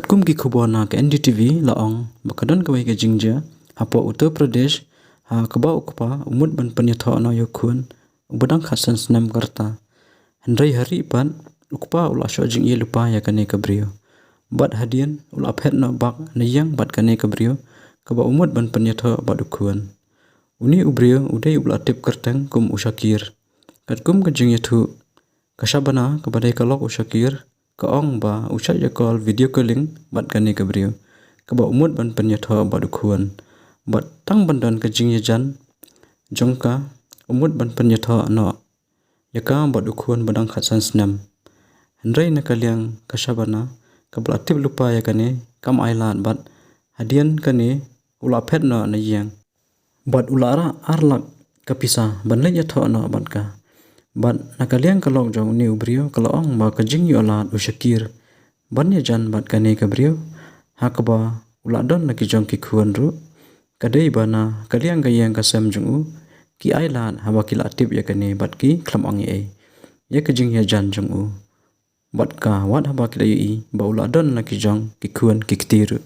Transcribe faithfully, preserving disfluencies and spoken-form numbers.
Kum ki khubor na ka N D T V la ong ba ka don kawei ka jingjia hapoh Uttar Pradesh ha kaba u kpa u mut ban pynïathoh noh ïa u khun uba dang khatsan snem ka rta. Hynrei ha rieh pat u kpa u la shoh jingïeit lypa ïa kane ka briew. Bad hadien u la phet noh bak na ïing bad kane ka briew kaba u mut ban pynïathoh bad u khun. Une u briew u dei uba la tip kyrteng kum u Shakir. Katkum ka jingïathuh, ka Shabana kaba dei ka lok u Shakir ka ong ba u shait ïa call video calling bad kane ka briew kaba u mut ban pynïathoh bad u khun. Bad tang ban don ka jingïajan jong ka u mut ban pynïathoh noh ïa ka bad u khun ba dang khatsan snem. Hynrei na ka liang ka Shabana kaba la tip lypa ïa kane kam ailad bad hadien kane u la phet noh na ïing. Bad u la rah ar lak ka pisa ban leit ïathoh noh bad ka. Bad na ka liang ka lok jong une u briew ka la ong ba ka jingïoh lad u Shakir ban ïajan bad kane ka briew ha kaba u la don la ki jong ki khun ruh ka dei ba na ka liang ka ïing ka sem jong u ki ailad haba ki la tip ïa kane bad ki khlem ong ei ei ïa ka jingïajan jong u bad ka wat haba ki la ïohi ba u la don la ki jong ki khun ki kti ruh.